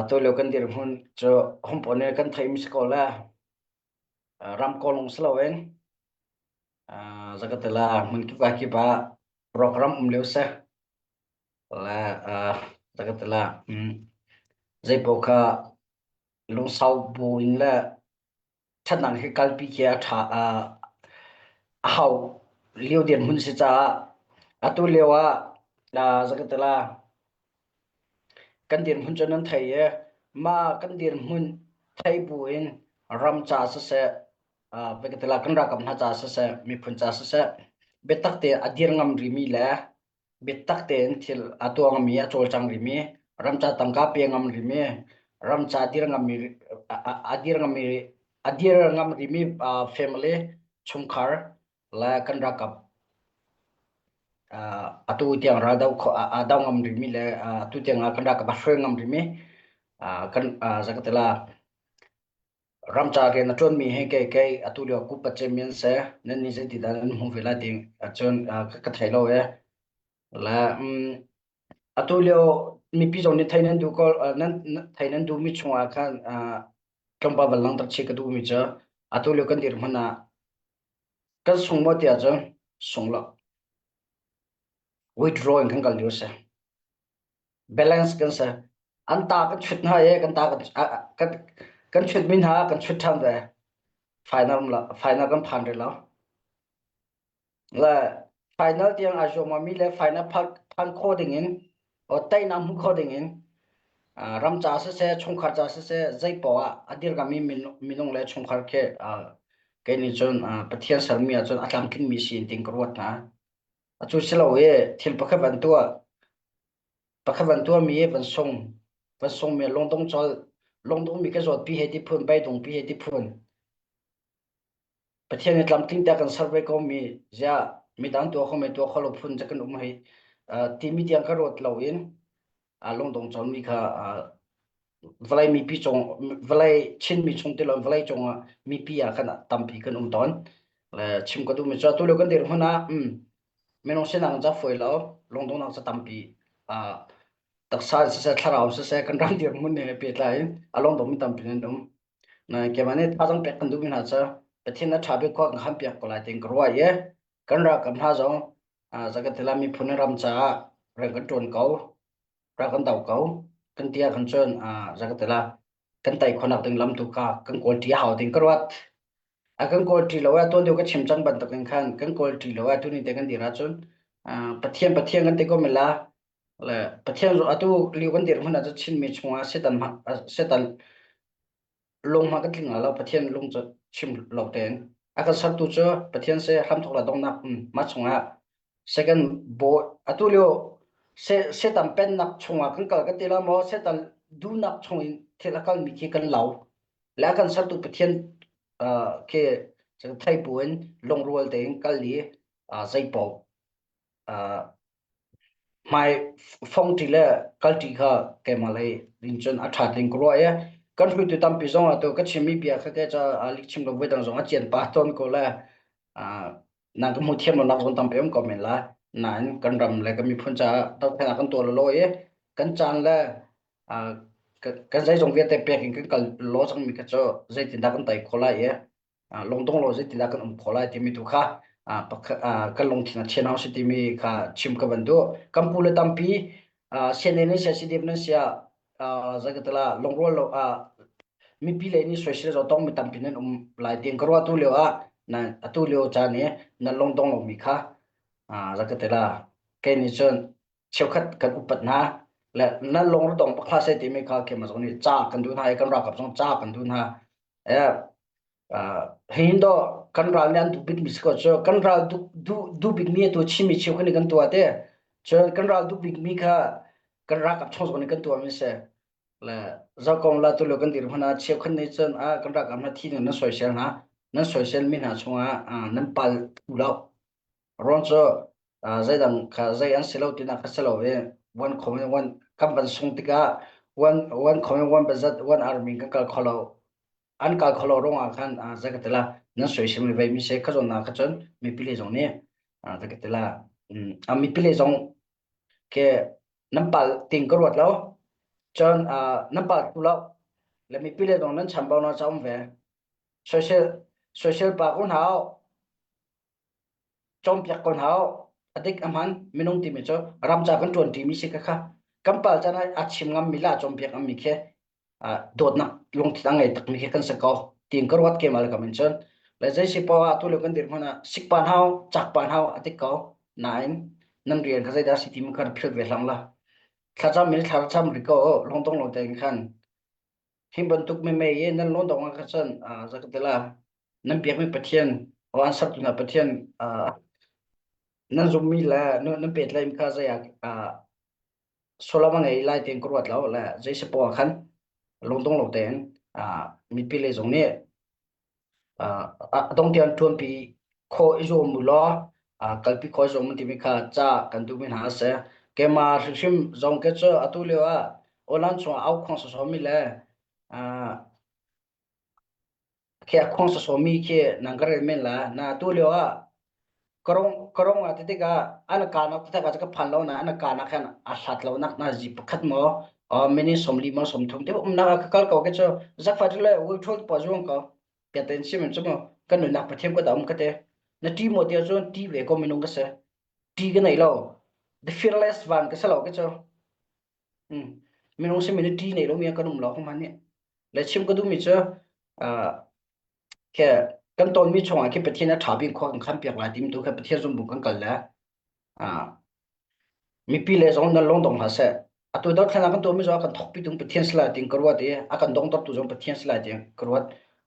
Tu lio kan dirhmun cu hongpawn in kan theihmi si ko le ram kawlung si loin zakatela hmun kip ah kip ah program um lio si. Le zakatela zeipaoh kha lungsau bu in le ṭhatnak hi kalpi khi a ṭha a hau lio dirhmun si caah atu lio ah zakatela kan dirhmun cu nan thei i mah kan dirhmun thei bu in ram ca siseh zakatela kan ralkap hna ca siseh miphun ca siseh biatak te a dir ngam rimi le biatak tein thil a tuah ngami a cawlcang rimi ramca tangka pe ngam rimi ramca dir ngami a dir ngami a dir ngam rimi family chungkhar le kan ralkap atu tiang ral do a do ngam rimi le atu tiang kan ralkap a hruai ngam rimi kan zakatela Ramca rian a ṭuanmi hi kei kei atu lio kup a cem in seh nan nih zeitindah nan hmuh ve lai ti ahcun ka thei lo ee. Le atu lio mipi zong nih thei nan duh ko nan thei nan duhmi chungah khan tlawmpal van langhter chih ka duhmi cu atu lio kan dirhmun ah kan sung maw tiah cun sung lo. Withdraw in kan kal lio si. Balance kan si. An ta kan chut hna i kan ta kan kan chut mi hna kan chut ṭhan ve. Final la final kan phan rih lo. Le final tiang a zuam mi le final phan phan kho ding in o teinak hmu kho ding in ram ca siseh chungkhar ca siseh zei poah ah a dirkami minung le chungkhar khi kei nih cun Pathian sermi ahcun a tlamtling mi si in ting ka ruat hna. Atu si lo i thil pakhat van tuah pakhat van tuahmi i van sung van sungmi lungdong col lungdongmi ka zawtpi he ti phun beidongpi he ti phun Pathian nih tlamtling te kan ser ve ko mi ziah midang tuah kho mi tuah kho lo phun ca kan um hei timi tiang ka ruat lo in lungdong colmi kha vawlei mipi cung vawlei Chinmi chung ti lo vawlei cungah mipi ah khan tampi kan um tawn le chim ka duhmi cu atu lio kan dirhmun ah minung sinak ca fawi lo lungdongnak ca tampi taksa siseh thlarau siseh kan ram dirhmun he pehtlai in a lungdongmi tampi nan um na keimah nih thazaang pek kan duhmi hna cu Pathian a ṭha bik khua kan khan piak ko lai tiin ka ruah i kan ralkap hna zong zakatila miphun ram caah rian kan ṭuan ko rak kan do ko kan ti ahkhan cun zakatila kan tai khonak ding lam tu kha kan kawl ṭi a hau ding ka ruat. A kan kawl ṭi lo ah tuan deuh ka chim cang bantukin khan kan kawl ṭi lo ah tuni te kan dir ahcun Pathian Pathian kan ti ko mela le Pathian atu liu kan dir hmun ah cun Chinmi chungah Satan Satan lung hma kan tling lo Pathian lung cu chim lo tein a kan sertu cu Pathian se hramthok la donghnak mah chungah second bo atu lio se setan pennak chungah kan kal kan ti la maw setan duhnak chung in thil a kalmi khi kan lo le a kan sertu Pathian khi thei bu in lungrual tein kal i zei paoh Hmai fongṭi le kalṭi kha keimah lei in cun a ṭha ding ka ruah i kan hruaitu tampi zong atu ka chimmi bia kha te ca lihchim lo voidang zong a cian pah tawn ko le nang ka hmuh thiam lonak zong tampi um ko men lai. Nain kan ram le kan miphun caah dothlennak kan tuah lawlaw i kan caan le kan zeizong vialte pek in kan kal law cangmi kha cu zeitindah kan tei khawh lai i lungdong lo zeitindah kan um khawh lai timi tu kha kan lungthin a thian hau si timi kha chim ka van duh. Kan pu le tampi CNN in sia CDF nan sia zakatala lungrual lo mipi le nih soisel zo tong mi tampi nan um lai tiang ka ruah tu lio ah na atu lio caan i nan lungdong lo mi kha zakatala kei nih cun cheukhat kan upat hna le nan lung dong pakha se timi kha keimah zong nih ca kan duh hna i kan ralkap zong ca kan duh hna. Hin do kan ral nih an duh bikmi si ko cu kan ral duh duh bikmi tu Chinmi cheukhat nih kan tuah te cun kan ral duh bikmi kha kan ralkap chung zong nih kan tuahmi si le zohkong la tu lo kan dir hmanh ah cheukhat nih cun ah kan ralkap hna thi nan soisel hna nan soisel mi hna chungah nan pal lo Rawn cu zeidang kha zei an si lo tinak kha si lo i one comment one kan van sung tikah one one comment one bazat one army kan kal kho lo an kal kho lo ruangah khan zei ka ti la nan soisel mi vei mi se kha zawn na kha cun mipi le zong nih zei ka ti la a mipi le zong ke nan pal ting ka ruat lo. Cun nan pal tu lo le mipi le dong nan chambau na cha um ve. Social social pa ko hna cawnpiak ko hna u. A dik a hman minung timi cu ram ca kan ṭuan ṭimi si kha kha kan pal caan ah a chim ngammi le a cawnpiak ngammi khi dawtnak lungthin a ngei takmi khi kan si ko tiin ka ruat keimah le kam in cun le zei si poah ah tulio kan dirhmun ah sikpan hau cakpan hau a tik ko nain nan rian kha zeidah si timi kha philh ve hlang la thlacam in thlacam ri ko lungdong lo tein khan hi bantuk mei i nan lungdong ah kha cun zakatela nan biakmi Pathian o an sertu hna Pathian nan zummi le nan pehtlaimi kha zei ah sullam a ngei lai tiin ka ruat lo le zei si poah khan lungdong lo tein mipi lei zong nih a dong tiang ṭuanpi khawh i zuam u law kalpi khawh i zuam timi kha ca kan duhmi hna a si. Keimah hrimhrim zong ke cu atu lio ah online chungah au khuang sawsawmi le Khi a khuang sawsawmi khi nang ka rel men la. Na tu lio ah karong ah ti tikah an kaan ah tikah ka phan lo na an kaan ah khan a hlat lo nak na zi pakhat maw mini 40 maw 30 te umnak ah ka kal ko ke cu zakfa le wil thol pa zuang ko ka ten sim chu mo kan nunnak pathian ko da um ka te na ti mo tia cun ti ve ko minung ka se ti ka nei lo the fearless van ka se lo ke chu Minung simi nih ṭi nei lomi ah kan um lo hman nih. Le chim ka duhmi cu uh, kan tonmi chungah khi Pathian a ṭha bik khua kan khan piak lai timi tu kha Pathian zumbu kan kal le uh, mipi le zong nan lung dong hlah seh. Atu dothlennak kan tuahmi zong a kan thawkpi tung Pathian si lai tiin ka ruat i a kan dongtertu zong Pathian si lai tiin ka ruat.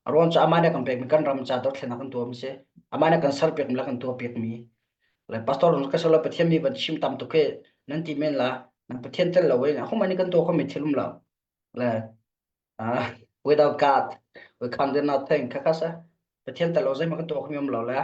A ruang cu amah nih a kan pekmi kan ram ca dothlennak kan tuahmi si. Amah nih a kan serpiakmi le a kan tuahpiakmi Le pastor ka solo Pathian mi van chim tam tuk hi nan ti men la nan Pathian tel lo in ahum ani kan to khomi thil um lo le uh, without God we can't do nothing kha kha sa Pathian tel lo zei ma kan to khomi um lo le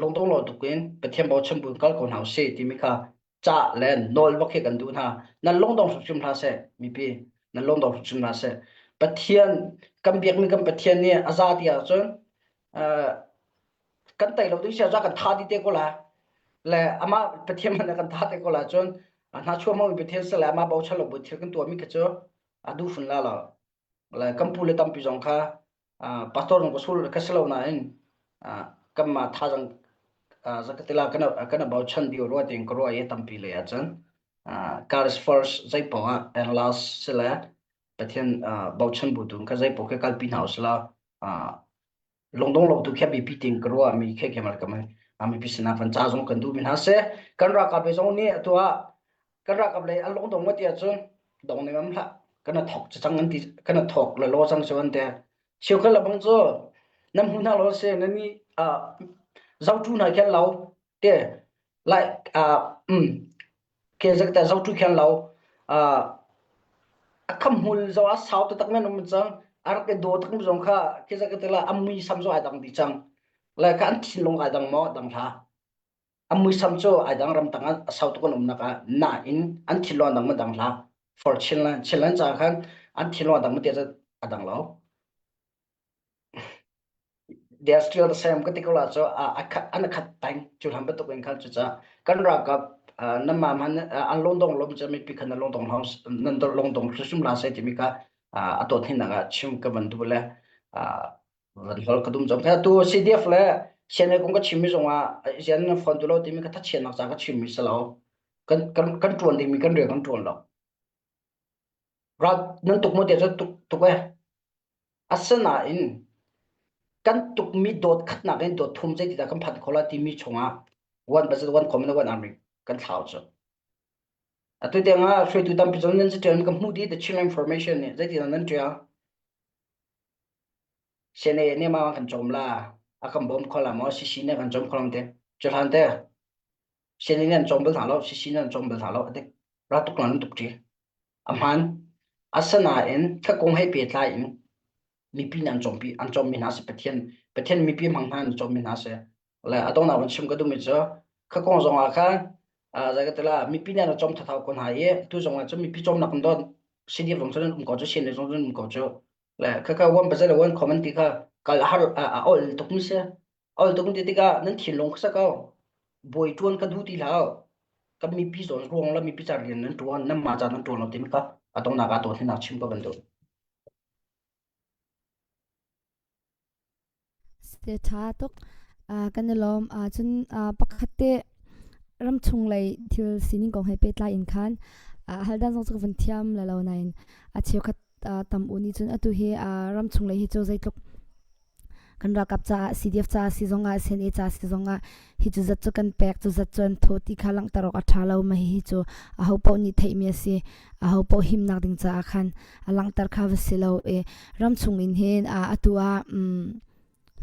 lungdong lo tuk in Pathian bochan bu kal ko hna usih timi kha ca le nawl bak hi kan duh hna nan lungdong hrimhrim hna seh mipi nan lungdong hrimhrim hna seh Pathian kan biakmi kan Pathian nih a za ti ahcun kan tei lo ding sia kan tha di te ko la le ama Pathian man kan tha te ko la cun hna chuah mo Pathian se le ama bochan lo bu thil kan tuah mi kha cu a du fun la lo le kan pu le tampi zong kha pastor zong ka sul ka si lo nain kan ma tha zang zakatila kana kana bochan dio ro ting ko ro ye tampi le ah cun God is first zei pong ah and last se le Pathian bochan bu tu kha zei pok ke kalpi hna usla lungdong lo tu khi biapi ting ka ruah mi khe kemal kam ami pisina van ca zong kan duh mi hna se kan ralkap le zong nih atu ah kan ralkap le an lungdong ma ti ahcun dong ne ngam hlah kana thok cang an ti kana thok le lo cang chu an te cheukhat labang cu nam hu hna lo se na ni zotu hna khen lo te like ke zakta zotu khen lo a kham hmul zo a sau taktak men um cang a rak i daw tak zong kha ke zakta la a mui sam zo ai dang di cang le ka an thinlung ai dang maw dang hla a mui sam cu ai dang ram tang a sau tuk an umnak ah na in an thinlung dang ma dang hla for Chinland Chinland ca khan an thinlung dang ma te a dang lo They are still the same ka ti ko la cu an khat peng cu hlan bantuk in khan cucaah kan ralkap nan mah hman an lungdong lom cu mipi khan nan lungdong nan lungdong hrimhrim la sai timi kha a tawt hinak ah chim ka van duh le van hol ka dum zong kha tu CDF le CNA kong ka chimmi zong ah zian nan phone tu lo timi ka thachiatnak ca ka chimmi si lo kan kan kan ṭuan dingmi kan rian kan ṭuan lo ral nan tuk mo te cu tuk tuk e Asinain kan tukmi dawt khatnak in dawt thum zeitidah kan phanh kho lai timi chungah one budget one common one army kan thlau cu. Atu tiang ah hruaitu tampi cu nan ṭial kan hmuh dih the Chin information nih zeitidah nan ṭial? CNA nih ma kan cawm la a kan bawm kho la maw CC nih kan cawm kho lam te cu hlan te CNA nih an cawm bal hna lo CC nih an cawm bal hna lo adik ra tuk lan tuk ṭi A hmaan. Asinain thakung he pehtlai in mipi nih an cawmpi an cawmmi hna si Pathian Pathian mipi hmang hna an cawmmi hna si. Le a donghnak van chim ka duhmi cu khakong zong ah khan zei ka ti la mipi nih an cawm thathau ko hna i tu zong ah cun mipi cawmnak in dawt CDF zong cun um ko cu CNA zong cun um ko cu. Le khakha one percent le one comment ti kha kal a har a ol tukmi si. Ol tuk ti tikah nan thinlung kha sa ko. Bawi ṭuan ka duh ti hlah. Kan mipi zawn ruang le mipi ca rian nan ṭuan, nan mah ca nan ṭuan lo timi kha. A dongnak ah dawtnak chim ko kan duh. Se ṭha tuk. Kan i lawm. Cun pakhat te ramchung lei thil sining kong he pehtlai in khan haldan zong cu ka vun thiam la lo nain a cheukhat tam u nih cun atu hi ramchung lei hi cu zeitluk kan ralkap caah CDF caah si zongah CNA ca si zongah hi cu zat cu kan pek cu zat cu an thaw ti kha langhter awk a ṭha lo ma hihi cu aho paoh nih theihmi a si aho paoh himnak ding caah khan a langhter kha va si lo i ramchung in hin atu ah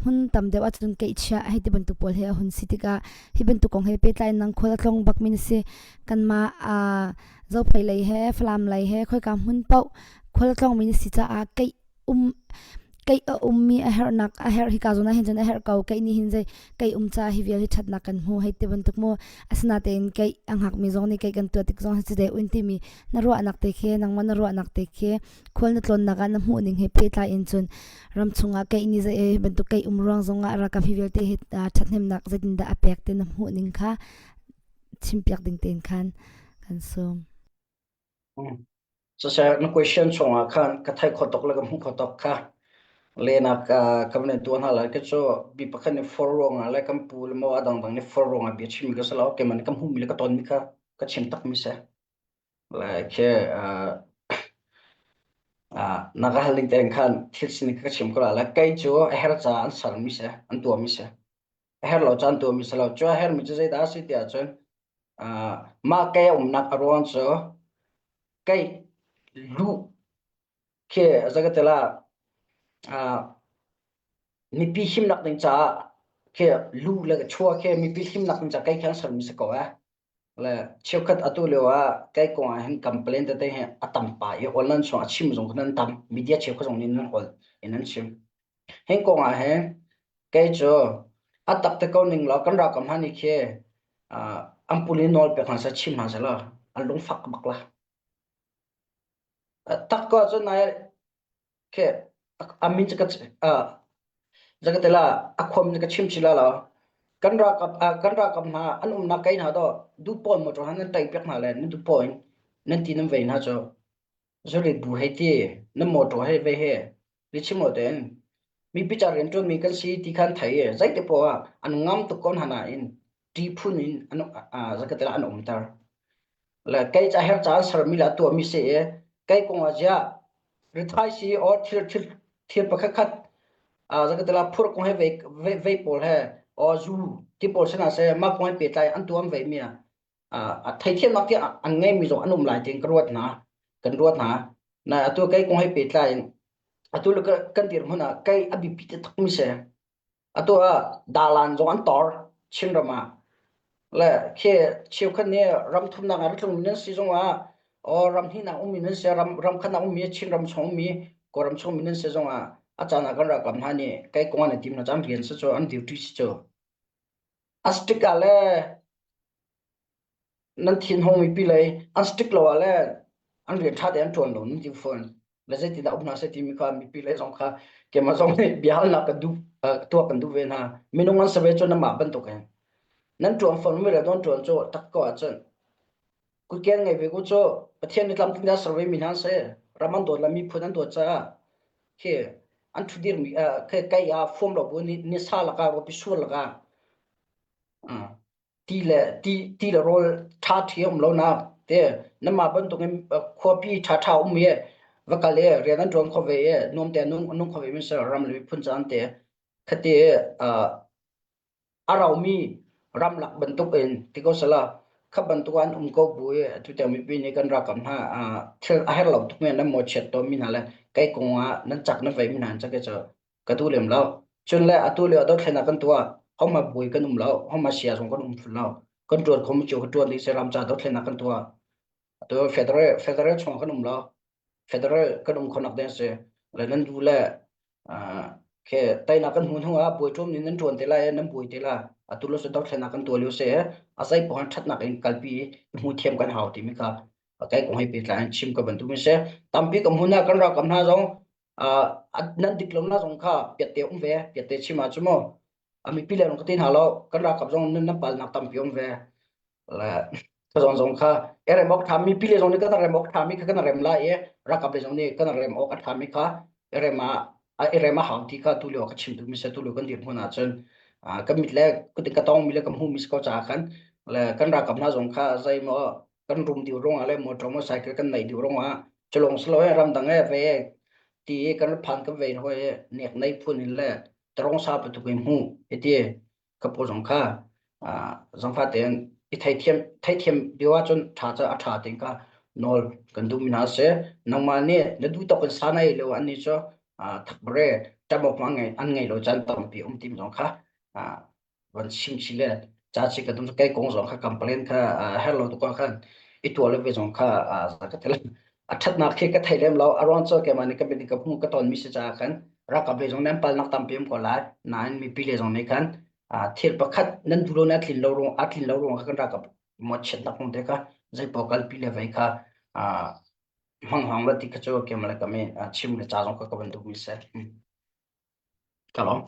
hmun tam deuh ahcun keihchiah hei ti bantuk pawl he a hun si tikah hi bantuk kong he pehtlai in nang khual a tlong bak mi na si kanmah Zophei lei he Falam lei he khoika hmun paoh khual a tlong mi na si caah keih um keih a ummi a herhnak a herh hika zawn ah hin cun a herh ko keih nih hin zei keih um ca hi vial hi ṭhatnak kan hmu hei ti bantuk mu asinatein keih a hngakmi zong nih keih kan tuah tik zong hi cu deh un timi na ruahnak te khi nangmah na ruahnak te khi khual na tlawnnak ah na hmuh ning he pehtlai in cun ram chungah keih nih zei bantuk keih um ruang zong ah ralkap hi vialte hi ṭhathnemnak zeitindah a pek ti na hmuh ning kha chimpiak ding tein khan kan sawm. Siseh na question chungah khan ka theih kho tuk le ka hmuh kho tuk kha lehnak ka van in tuah hna lai. Kei cu mi pakhat nih for ruangah le kan pu le maw a dangdang nih for ruangah bia chimmi ka si lo. Keimah nih ka hmuhmi le ka tonmi kha ka chim takmi si. Like khi na ka hal ning tein khan thil sining kha ka chim ko lai. Like kei cu a her caah an sermi si, an tuahmi si. A her lo caan tuahmi si lo. Cu a hermi cu zeidah a si tiah cun mah kei a umnak a ruang cu kei luh khi zakatela mipi himnak ding caah khi lu le chua khi mipi himnak ding caah kei khan sermi si ko eh. Le cheukhat atu lio ah kai kong ah hin complain tete hi a tam pa i online chung a chim zong nan tam media cheukhat zong nih nan hol in nan chim. Hin kong ah hin Kei cu a tak te ko ning law kan ralkap hna nih khi an puli nawl pek hna seh chim hna seh law an lungfak bak la. Tak ko ahcun nai khi a min cu ka zakatela a khuam ka chim chi la lo kan ralkap kan ralkap hna an umnak kei hna do du pawn motor han nan tai piak hna le nan du pawn nan ti nan vei hna cu Zuri bu hei ti, na motor hei ve he, lichim lo tein mipi ca rianṭuanmi kan si ti khan thei i zeiti poah ah an ngam tuk ko hna nain ṭi phun in an zakatela an umter. Le kei ca her ca an sermi le a tuahmi si i kei kong ah ziah rithai si or thil thil thil pakhat khat zakatela phur kong he vei vei pawl he or zu ti pawl sina se mah kong he pehtlai an tuam ve mi ah a theithiamnak ti an ngeimi zong an um lai tiin ka ruat hna kan ruat hna na atu kei kong he pehtlai in atu le kan dirhmun ah kei a biapi te takmi si atu ah dalan zong an tor Chinram ah le khi cheukhat nih ram thumnak ah tlung mi nan si zong ah or ram hnih nak ummi nan si ram ram khat nak ummi Chinram chung ummi Kawlram chung mi nan si zong ah a caan ah kan ralkap hna nih kei kong an i tim na caan rian si cu an duty si cu a strict ah le nan thin hong mipi lei an strict lo ah le an rian ṭha te an ṭuan lo nan ti fawn le zeitindah um hna seh timi kha mipi lei zong kha keimah zong nih biahalnak ka duh tuah kan duh ve hna minung an si ve cu namah bantuk in nan ṭuan fawn mi le don ṭuan cu tak ko ahcun kutken ngei ve ku cu Pathian nih tlamtling dah ser ve mi hna seh ram an dawt le miphun an dawt caah khi an ṭhudir mi kai ah fuam lo bu ni sa lakah ruapi sur lakah Ti le ti ti le rawl ṭha ṭhi um lonak te namah bantukin khuapi ṭhaṭha um i va kal i rian an ṭuan kho ve i nuam te nung nung kho ve mi si ram le miphun caan te khati a raumi ramlak bantuk in ti ko sala kha bantuk an um ko bu i atu tiang mipi nih kan ralkap hna thil a her lo tuk mi nan mawchiat tawn mi hna le kai kong ah nan cak nan vei mi hna an cak i cu ka tu lem lo. Cun le atu lio dothlennak kan tuah, homa bui kan um lo, homa sia zong kan um ful lo. Kan tuan kho cu ka tuan ding se ram ca dothlennak kan tuah. Atu federal federal chung kan um lo. Federal kan um khonak ding si. Le nan du le ke tainak kan hmu hnu ah buai ṭum nin nan ṭuan te lai nan buai te la. Atu lo se dothlennak kan tuah lio se a zei pohan ṭhatnak in kalpi hmu thiam kan hau timi kha kai kong hei pehtlai in chim ka bantuk mi se tampi ka hmun ah kan ralkap hna zong nan dik lo na zong kha piatte um ve piatte chim ah cu mu a mipi le ka ti hna lo kan ralkap zong nan nan palnak tampi um ve le. Zong zong kha rem awk ṭhami pile zong nih kan rem awk ṭhami kha kan rem lai i ralkap lei zong nih kan rem awk a ṭhami kha rem ah i rem a hau ti kha tu lio ka chim duhmi si. Tu lio kan dirhmun ahcun kan mit le ka tongmi le ka hmuhmi si ko caah khan le kan ralkap hna zong kha zeimaw kan rum dih ruangah le motor maw cycle kan neih dih ruangah culong silo he ramdang he ve ti i kan phan kan vein hoi nek nei phun in le tarong sa patuk in hmu iti ka paw zong kha zangfa tein i theithiam theithiam lio ahcun ṭha cu a ṭha ting kha nawl kan duh mi hna si. Nangmah nih na duh tawk in sa na ei lo an nih cu thakbare ṭam awk an ngei an ngei lo caan tampi um tim zong kha van chim chih le ca chi ka dum kai kong zong kha complain kha her lo tu khan i tuah le ve zong kha ka tel a ṭhatnak khi ka thei lem lo. A ruang cu keimah nih ka mit ka hmu ka ton mi si caah khan ralkap lei zong nan palnak tampi um ko lai nain mipi lei zong nih khan thil pakhat nan duh lo na tlin lo ruang a tlin lo ruang kha kan ralkap mo chiatnak hung te kha zeipaw kalpi le vei kha hmang hang la ti kha cu keimah le kami chim le ca zong kha ka van duh mi si. Ka lawm.